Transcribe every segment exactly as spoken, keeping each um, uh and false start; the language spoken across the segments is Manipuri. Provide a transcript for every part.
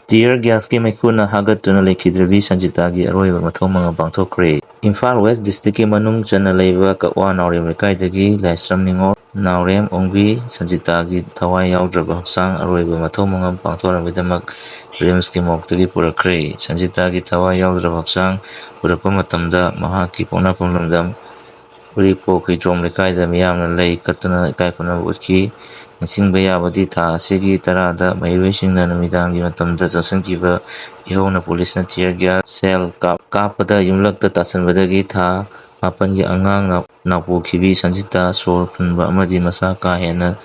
Tear gasꯀꯤ ꯃꯩꯈꯨꯅ ꯍꯥꯒꯠꯇꯨꯅ ꯂꯩꯈꯤꯗ꯭ꯔꯕꯤ ꯁꯟꯖꯤꯇꯥꯒꯤ ꯑꯔꯣꯏꯕ ꯃꯊꯧ ꯃꯉꯝ ꯄꯥꯡꯊꯣꯛꯈ꯭ꯔꯦ꯫ ꯏꯝꯐꯥꯜ ꯋꯦꯁ ꯗꯤꯁꯇ꯭ꯔꯤꯛꯀꯤ ꯃꯅꯨꯡ ꯆꯟꯅ ꯂꯩꯕ ꯀꯛꯋꯥ ꯅꯥꯎꯔꯦꯝ ꯂꯩꯀꯥꯏꯗꯒꯤ ꯂꯥꯏꯁ꯭ꯔꯝ ꯅꯤꯉꯣꯜ, ꯅꯥꯎꯔꯦꯝ ꯑꯣꯡꯕꯤ ꯁꯟꯖꯤꯇꯥꯒꯤ ꯊꯋꯥꯏ ꯌꯥꯎꯗ꯭ꯔꯕ ꯍꯛꯆꯥꯡ ꯑꯔꯣꯏꯕ ꯃꯊꯧ ꯃꯉꯝ ꯄꯥꯡꯊꯣꯛꯅꯕꯒꯤꯗꯃꯛ ꯔꯤꯝꯁꯀꯤ ꯃꯣꯔꯒꯇꯒꯤ ꯄꯨꯔꯛꯈ꯭ꯔꯦ꯫ ꯁꯟꯖꯤꯇꯥꯒꯤ ꯊꯋꯥꯏ ꯌꯥꯎꯗ꯭ꯔꯕ ꯍꯛꯆꯥꯡ ꯄꯨꯔꯛꯄ ꯃꯇꯝꯗ ꯃꯍꯥꯛꯀꯤ ꯄꯣꯛꯅꯐꯝ ꯂꯝꯗꯝ ꯎꯔꯤꯄꯣꯛ ꯍꯨꯏꯗ꯭ꯔꯣꯝ ꯂꯩꯀꯥꯏꯗ ꯃꯤꯌꯥꯝꯅ ꯂꯩ ꯀꯠꯇꯨꯅ ꯏꯀꯥꯏ ꯈꯨꯝꯅꯕ ꯎꯠꯈꯤ꯫ ꯅꯤꯡꯁꯤꯡꯕ ꯌꯥꯕꯗꯤ ꯊꯥ ꯑꯁꯤꯒꯤ ꯇꯔꯥꯗ ꯃꯍꯩꯔꯣꯏꯁꯤꯡꯅ ꯅꯨꯃꯤꯗꯥꯡꯒꯤ ꯃꯇꯝꯗ ꯆꯪꯁꯤꯟꯈꯤꯕ ꯏꯍꯧꯅ ꯄꯨꯂꯤꯁꯅ tear gas shell ꯀꯥꯞ-, ꯀꯥꯞꯄꯗ ꯌꯨꯝꯂꯛꯇ ꯇꯥꯁꯤꯟꯕꯗꯒꯤ ꯊꯥ ꯃꯥꯄꯟꯒꯤ ꯑꯉꯥꯡ ꯅꯥꯎ-, ꯅꯥꯎꯄꯣꯛꯈꯤꯕꯤ ꯁꯟꯖꯤꯇꯥ ꯁꯣꯔ ꯐꯨꯟꯕ ꯑꯃꯗꯤ ꯃꯁꯥ ꯀꯥ ꯍꯦꯟꯅ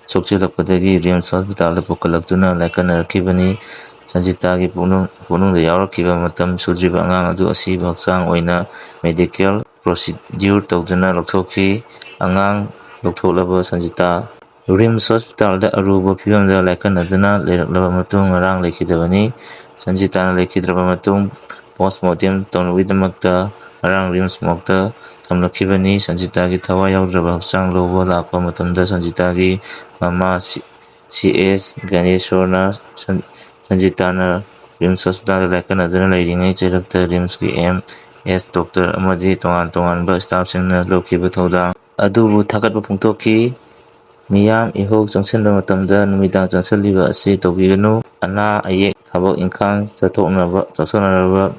ꯁꯣꯛꯆꯤꯜꯂꯛꯄꯗꯒꯤ ꯔꯤꯝꯁ ꯍꯣꯁꯄꯤꯇꯥꯜꯗ ꯄꯨꯈꯠꯂꯛꯇꯨꯅ ꯂꯥꯏꯀꯠꯅꯔꯛꯈꯤꯕꯅꯤ꯫ ꯁꯟꯖꯤꯇꯥꯒꯤ ꯄꯨꯛꯅꯨꯡ-, ꯄꯨꯛꯅꯨꯡꯗ ꯌꯥꯎꯔꯛꯈꯤꯕ ꯃꯇꯝ ꯁꯨꯗ꯭ꯔꯤꯕ ꯑꯉꯥꯡ ꯑꯗꯨ ꯑꯁꯤꯕ ꯍꯛꯆꯥꯡ ꯑꯣꯏꯅ medical procedure ꯇꯧꯗꯨꯅ ꯂꯧꯊꯣꯛꯈꯤ꯫ ꯑꯉꯥꯡ ꯂꯧꯊꯣꯛꯂꯕ ꯁꯟꯖꯤꯇꯥ ꯔꯤꯝꯁ ꯍꯣꯁꯄꯤꯇꯥꯜꯗ ꯑꯔꯨꯕ ꯐꯤꯕꯝꯗ ꯂꯥꯏꯀꯠꯅꯗꯨꯅ ꯂꯩꯔꯛꯂꯕ ꯃꯇꯨꯡ ꯉꯔꯥꯡ ꯂꯩꯈꯤꯗꯕꯅꯤ꯫ ꯁꯟꯖꯤꯇꯥꯅ ꯂꯩꯈꯤꯗ꯭ꯔꯕ ꯃꯇꯨꯡ post mortem ꯇꯧꯅꯕꯒꯤꯗꯃꯛꯇ ꯉꯔꯥꯡ ꯔꯤꯝꯁ ꯃꯣꯔꯒꯇ ꯊꯝꯂꯛꯈꯤꯕꯅꯤ꯫ ꯁꯟꯖꯤꯇꯥꯒꯤ ꯊꯋꯥꯏ ꯌꯥꯎꯗ꯭ꯔꯕ ꯍꯛꯆꯥꯡ ꯂꯧꯕ ꯂꯥꯛꯄ ꯃꯇꯝꯗ ꯁꯟꯖꯤꯇꯥꯒꯤ ꯃꯃꯥ ꯁꯤ-, ꯁꯤ ꯑꯦꯁ ꯒꯅꯦꯁꯣꯔꯅ ꯁꯟ-, ꯁꯟꯖꯤꯇꯥꯅ ꯔꯤꯝꯁ ꯍꯣꯁꯄꯤꯇꯥꯜꯗ ꯂꯥꯏꯀꯠꯅꯗꯨꯅ ꯂꯩꯔꯤꯉꯩ ꯆꯩꯔꯛꯇ ꯔꯤꯝꯁꯀꯤ ꯑꯦꯝ ꯑꯦꯁ ꯗꯣꯛꯇꯔ ꯑꯃꯗꯤ ꯇꯣꯉꯥꯟ ꯇꯣꯉꯥꯟꯕ staffꯁꯤꯡꯅ ꯂꯧꯈꯤꯕ ꯊꯧꯗꯥꯡ ꯑꯗꯨꯕꯨ ꯊꯥꯒꯠꯄ ꯐꯣꯡꯗꯣꯛꯈꯤ꯫ ꯃꯤꯌꯥꯝ ꯏꯍꯧ ꯆꯪꯁꯤꯟꯕ ꯃꯇꯝꯗ ꯅꯨꯃꯤꯗꯥꯡ ꯆꯪꯁꯤꯜꯂꯤꯕ ꯑꯁꯤ ꯇꯧꯕꯤꯒꯅꯨ꯫ ꯑꯅꯥ ꯑꯌꯦꯛ, ꯊꯕꯛ ꯏꯪꯈꯥꯡ ꯆꯠꯊꯣꯛꯅꯕ, ꯆꯠꯊꯣꯛꯅꯔꯕ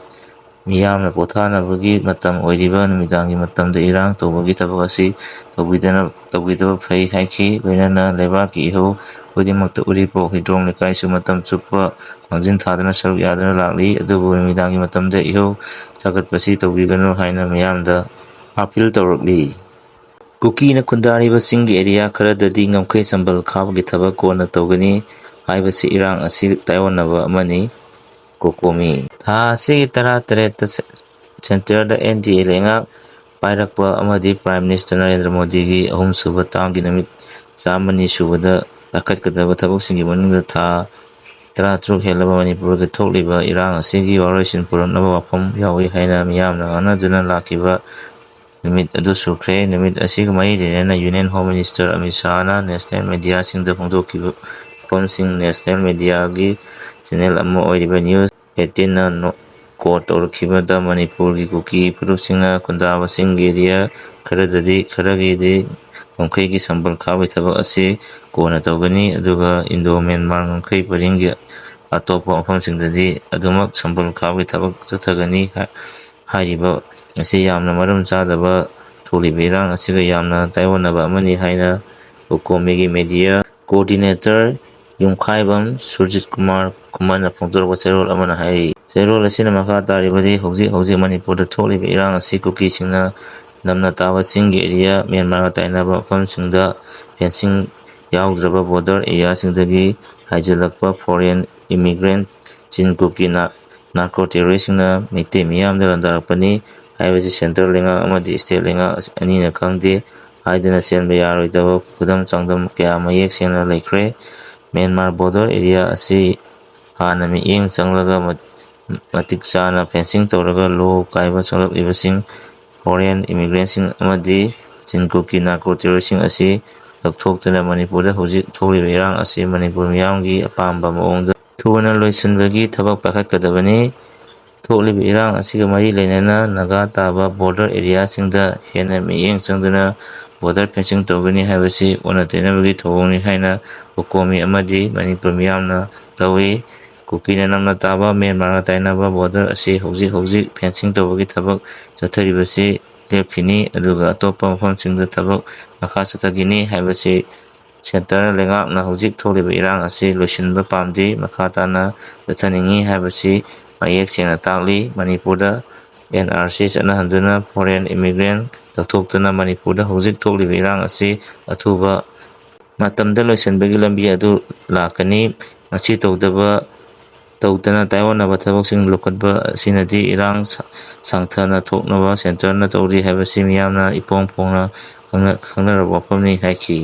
ꯃꯤꯌꯥꯝꯅ ꯄꯣꯊꯥꯅꯕꯒꯤ ꯃꯇꯝ ꯑꯣꯏꯔꯤꯕ ꯅꯨꯃꯤꯗꯥꯡꯒꯤ ꯃꯇꯝꯗ ꯏꯔꯥꯡ ꯇꯧꯕꯒꯤ ꯊꯕꯛ ꯑꯁꯤ ꯇꯧꯕꯤꯗꯅ-, ꯇꯧꯕꯤꯗꯕ ꯐꯩ ꯍꯥꯏꯈꯤ꯫ ꯂꯣꯏꯅꯅ ꯂꯩꯕꯥꯛꯀꯤ ꯏꯍꯧ ꯈꯨꯗꯤꯡꯃꯛꯇ ꯎꯔꯤꯄꯣꯛ ꯍꯤꯗ꯭ꯔꯣꯝ ꯂꯩꯀꯥꯏꯁꯨ ꯃꯇꯝ ꯆꯨꯞꯄ ꯃꯥꯡꯖꯤꯟ ꯊꯥꯗꯨꯅ ꯁꯔꯨꯛ ꯌꯥꯗꯨꯅ ꯂꯥꯛꯂꯤ꯫ ꯑꯗꯨꯕꯨ ꯅꯨꯃꯤꯗꯥꯡꯒꯤ ꯃꯇꯝꯗ ꯏꯍꯧ ꯁꯥꯒꯠꯄꯁꯤ ꯇꯧꯕꯤꯒꯅꯨ ꯍꯥꯏꯅ ꯃꯤꯌꯥꯝꯗ ꯑꯥꯄꯤꯜ ꯇꯧꯔꯛꯂꯤ꯫ ꯀꯨꯀꯤꯅ ꯈꯨꯟꯗꯥꯔꯤꯕ ꯆꯤꯡꯒꯤ area ꯈꯔꯗꯗꯤ ꯉꯝꯈꯩ ꯆꯝꯕꯜ ꯈꯥꯕꯒꯤ ꯊꯕꯛ ꯀꯣꯟꯅ ꯇꯧꯒꯅꯤ ꯍꯥꯏꯕꯁꯤ ꯏꯔꯥꯡ ꯑꯁꯤ ꯇꯥꯏꯑꯣꯟꯅꯕ ꯑꯃꯅꯤ꯫ ꯀꯣꯀꯣꯃꯤ꯫ ꯊꯥ ꯑꯁꯤꯒꯤ ꯇꯔꯥꯇꯔꯦꯠꯇ ꯁꯦ-, centreꯗ N D A ꯂꯩꯉꯥꯛ ꯄꯥꯏꯔꯛꯄ ꯑꯃꯗꯤ Prime Minister ꯅꯔꯦꯟꯗ꯭ꯔ ꯃꯣꯗꯤꯒꯤ ꯑꯍꯨꯝꯁꯨꯕ termꯒꯤ ꯅꯨꯃꯤꯠ ꯆꯥꯝꯃꯅꯤ ꯁꯨꯕꯗ ꯄꯥꯏꯈꯠꯀꯗꯕ ꯊꯕꯛꯁꯤꯡꯒꯤ ꯃꯅꯨꯡꯗ ꯊꯥ ꯇꯔꯥꯇꯔꯨꯛ ꯍꯦꯜꯂꯕ ꯃꯅꯤꯄꯨꯔꯗ ꯊꯣꯛꯂꯤꯕ ꯏꯔꯥꯡ ꯑꯁꯤꯒꯤ ꯋꯥꯔꯣꯏꯁꯤꯟ ꯄꯨꯔꯛꯅꯕ ꯋꯥꯐꯝ ꯌꯥꯎꯏ ꯍꯥꯏꯅ ꯃꯤꯌꯥꯝꯅ ꯉꯥꯡꯅꯗꯨꯅ ꯂꯥꯛꯈꯤꯕ ꯅꯨꯃꯤꯠ ꯑꯗꯨ ꯁꯨꯈ꯭ꯔꯦ꯫ ꯅꯨꯃꯤꯠ ꯑꯁꯤꯒ ꯃꯔꯤ ꯂꯩꯅꯅ Union Home Minister Amit ꯁꯥꯍꯅ national mediaꯁꯤꯡꯗ ꯐꯣꯡꯗꯣꯛꯈꯤꯕ ꯋꯥꯐꯝꯁꯤꯡ national mediaꯒꯤ ꯆꯦꯅꯦꯜ ꯑꯃ ꯑꯣꯏꯔꯤꯕ ꯅ꯭ꯌꯨꯁ ꯑꯩꯠꯇꯤꯟꯅ ꯅꯣ-, ꯀꯣꯠ ꯇꯧꯔꯛꯈꯤꯕꯗ ꯃꯅꯤꯄꯨꯔꯒꯤ ꯀꯨꯀꯤ ꯐꯨꯔꯨꯞꯁꯤꯡꯅ ꯈꯨꯟꯗꯥꯕꯁꯤꯡꯒꯤ ꯑꯦꯔꯤꯌꯥ ꯈꯔꯗꯗꯤ, ꯈꯔꯒꯤꯗꯤ ꯉꯝꯈꯩꯒꯤ ꯁꯝꯕꯜ ꯈꯥꯕꯒꯤ ꯊꯕꯛ ꯑꯁꯤ ꯀꯣꯟꯅ ꯇꯧꯒꯅꯤ, ꯑꯗꯨꯒ ꯏꯟꯗꯣ ꯃ꯭ꯌꯥꯟꯃꯥꯔ ꯉꯝꯈꯩ ꯄꯔꯤꯡꯒꯤ ꯑꯇꯣꯞꯄ ꯃꯐꯝꯁꯤꯡꯗꯗꯤ ꯑꯗꯨꯃꯛ ꯁꯝꯕꯜ ꯈꯥꯕꯒꯤ ꯊꯕꯛ ꯆꯠꯊꯒꯅꯤ꯫ ꯍꯥ-, ꯍꯥꯏꯔꯤꯕ ꯑꯁꯤ ꯌꯥꯝꯅ ꯃꯔꯝ ꯆꯥꯗꯕ ꯊꯣꯛꯂꯤꯕ ꯏꯔꯥꯡ ꯑꯁꯤꯒ ꯌꯥꯝꯅ ꯇꯥꯏꯑꯣꯟꯅꯕ ꯑꯃꯅꯤ ꯍꯥꯏꯅ ꯀꯣꯀꯣꯃꯤꯒꯤ ꯃꯦꯗꯤꯌꯥ ꯀꯣꯑꯣꯔꯗꯤꯅꯦꯇꯔ ꯌꯨꯝꯈꯥꯏꯕꯝ ꯁꯨꯔꯖꯤꯠ ꯀꯨꯃꯥꯔ ꯈꯨꯃꯟꯅ ꯐꯣꯡꯗꯣꯔꯛꯄ ꯆꯦꯔꯣꯜ ꯑꯃꯅ ꯍꯥꯏꯔꯤ꯫ ꯆꯦꯔꯣꯜ ꯑꯁꯤꯅ ꯃꯈꯥ ꯇꯥꯔꯤꯕꯗꯤ, ꯍꯧꯖꯤꯛ ꯍꯧꯖꯤꯛ ꯃꯅꯤꯄꯨꯔꯗ ꯊꯣꯛꯂꯤꯕ ꯏꯔꯥꯡ ꯑꯁꯤ ꯀꯨꯀꯤꯁꯤꯡꯅ ꯅꯝꯅ ꯇꯥꯕ ꯆꯤꯡꯒꯤ ꯑꯦꯔꯤꯌꯥ, ꯃ꯭ꯌꯥꯟꯃꯥꯔꯒ ꯇꯥꯏꯅꯕ ꯃꯐꯝꯁꯤꯡꯗ ꯐꯦꯟꯁꯤꯡ ꯌꯥꯎꯗ꯭ꯔꯕ ꯕꯣꯔꯗꯔ ꯑꯦꯔꯤꯌꯥꯁꯤꯡꯗꯒꯤ ꯍꯥꯏꯖꯤꯜꯂꯛꯄ ꯐꯣꯔꯦꯟ ꯏꯃꯤꯒ꯭ꯔꯦꯟ ꯆꯤꯟ ꯀꯨꯀꯤ ꯅꯥ-, ꯅꯥꯔꯀꯣ ꯇꯦꯔꯣꯔꯤꯁꯁꯤꯡꯅ ꯃꯩꯇꯩ ꯃꯤꯌꯥꯝꯗ ꯂꯥꯟꯗꯥꯔꯛꯄꯅꯤ ꯍꯥꯏꯕꯁꯤ ꯁꯦꯟꯇ꯭ꯔꯦꯜ ꯂꯩꯉꯥꯛ ꯑꯃꯗꯤ ꯁ꯭ꯇꯦꯠ ꯂꯩꯉꯥꯛ ꯑꯅꯤꯅ ꯈꯪꯗꯦ ꯍꯥꯏꯗꯨꯅ ꯆꯦꯟꯕ ꯌꯥꯔꯣꯏꯗꯕ ꯈꯨꯗꯝ ꯆꯥꯡꯗꯝ ꯀꯌꯥ ꯃꯌꯦꯛ ꯁꯦꯡꯅ ꯂꯩꯈ꯭ꯔꯦ꯫ ꯃ꯭ꯌꯥꯟꯃꯥꯔ ꯕꯣꯔꯗꯔ ꯑꯦꯔꯤꯌꯥ ꯑꯁꯤ ꯍꯥꯟꯅ ꯃꯤꯠꯌꯦꯡ ꯆꯪꯂꯒ ꯃ-, ꯃꯇꯤꯛ ꯆꯥꯅ ꯐꯦꯟꯁꯤꯡ ꯇꯧꯔꯒ ꯂꯣ ꯀꯥꯏꯕ ꯆꯪꯂꯛꯂꯤꯕꯁꯤꯡ, ꯐꯣꯔꯦꯟ ꯏꯃꯤꯒ꯭ꯔꯦꯟꯁꯤꯡ ꯑꯃꯗꯤ ꯆꯤꯟ ꯀꯨꯀꯤ ꯅꯥꯔꯀꯣ ꯇꯦꯔꯣꯔꯤꯁꯁꯤꯡ ꯑꯁꯤ ꯂꯧꯊꯣꯛꯇꯨꯅ ꯃꯅꯤꯄꯨꯔꯗ ꯍꯧꯖꯤꯛ ꯊꯣꯛꯂꯤꯕ ꯏꯔꯥꯡ ꯑꯁꯤ ꯃꯅꯤꯄꯨꯔ ꯃꯤꯌꯥꯝꯒꯤ ꯑꯄꯥꯝꯕ ꯃꯑꯣꯡꯗ ꯊꯨꯅ ꯂꯣꯏꯁꯤꯟꯕꯒꯤ ꯊꯕꯛ ꯄꯥꯏꯈꯠꯀꯗꯕꯅꯤ꯫ ꯊꯣꯛꯂꯤꯕ ꯏꯔꯥꯡ ꯑꯁꯤꯒ ꯃꯔꯤ ꯂꯩꯅꯅ ꯅꯥꯒꯥ ꯇꯥꯕ ꯕꯣꯔꯗꯔ ꯑꯦꯔꯤꯌꯥꯁꯤꯡꯗ ꯍꯦꯟꯅ ꯃꯤꯠꯌꯦꯡ ꯆꯪꯗꯨꯅ ꯕꯣꯔꯗꯔ ꯐꯦꯟꯁꯤꯡ ꯇꯧꯒꯅꯤ ꯍꯥꯏꯕꯁꯤ ꯑꯣꯟꯅ ꯇꯩꯅꯕꯒꯤ ꯊꯧꯑꯣꯡꯅꯤ ꯍꯥꯏꯅ ꯀꯣꯀꯣꯃꯤ ꯑꯃꯗꯤ ꯃꯅꯤꯄꯨꯔ ꯃꯤꯌꯥꯝꯅ ꯂꯧꯏ꯫ ꯀꯨꯀꯤꯅ ꯅꯝꯅ ꯇꯥꯕ ꯃ꯭ꯌꯥꯟꯃꯥꯔꯒ ꯇꯥꯏꯅꯕ ꯕꯣꯔꯗꯔ ꯑꯁꯤ ꯍꯧꯖꯤꯛ ꯍꯧꯖꯤꯛ ꯐꯦꯟꯁꯤꯡ ꯇꯧꯕꯒꯤ ꯊꯕꯛ ꯆꯠꯊꯔꯤꯕꯁꯤ ꯂꯦꯞꯈꯤꯅꯤ, ꯑꯗꯨꯒ ꯑꯇꯣꯞꯄ ꯃꯐꯝꯁꯤꯡꯗ ꯊꯕꯛ ꯃꯈꯥ ꯆꯠꯊꯈꯤꯅꯤ ꯍꯥꯏꯕꯁꯤ ꯁꯦꯟꯇꯔ ꯂꯩꯉꯥꯛꯅ ꯍꯧꯖꯤꯛ ꯊꯣꯛꯂꯤꯕ ꯏꯔꯥꯡ ꯑꯁꯤ ꯂꯣꯏꯁꯤꯟꯕ ꯄꯥꯝꯗꯦ, ꯃꯈꯥ ꯇꯥꯅ ꯆꯠꯊꯅꯤꯡꯏ ꯍꯥꯏꯕꯁꯤ ꯃꯌꯦꯛ ꯁꯦꯡꯅ ꯇꯥꯛꯂꯤ꯫ ꯃꯅꯤꯄꯨꯔꯗ ꯑꯦꯟ ꯑꯥꯔ ꯁꯤ ꯆꯠꯅꯍꯟꯗꯨꯅ ꯐꯣꯔꯦꯟ ꯏꯃꯤꯒ꯭ꯔꯦꯟ ꯂꯧꯊꯣꯛꯇꯨꯅ ꯃꯅꯤꯄꯨꯔꯗ ꯍꯧꯖꯤꯛ ꯊꯣꯛꯂꯤꯕ ꯏꯔꯥꯡ ꯑꯁꯤ ꯑꯊꯨꯕ ꯃꯇꯝꯗ ꯂꯣꯏꯁꯤꯟꯕꯒꯤ ꯂꯝꯕꯤ ꯑꯗꯨ ꯂꯥꯛꯀꯅꯤ꯫ ꯃꯁꯤ ꯇꯧꯗꯕ, ꯇꯧꯗꯅ ꯇꯥꯏꯑꯣꯟꯅꯕ ꯊꯕꯛꯁꯤꯡ ꯂꯧꯈꯠꯄ ꯑꯁꯤꯅꯗꯤ ꯏꯔꯥꯡ ꯁꯥ-, ꯁꯥꯡꯊꯅ ꯊꯣꯛꯅꯕ ꯁꯦꯟꯇꯔꯅ ꯇꯧꯔꯤ ꯍꯥꯏꯕꯁꯤ ꯃꯤꯌꯥꯝꯅ ꯏꯄꯣꯡ ꯐꯣꯡꯅ ꯈꯪꯅ-, ꯈꯪꯅꯔꯕ ꯋꯥꯐꯝꯅꯤ ꯍꯥꯏꯈꯤ꯫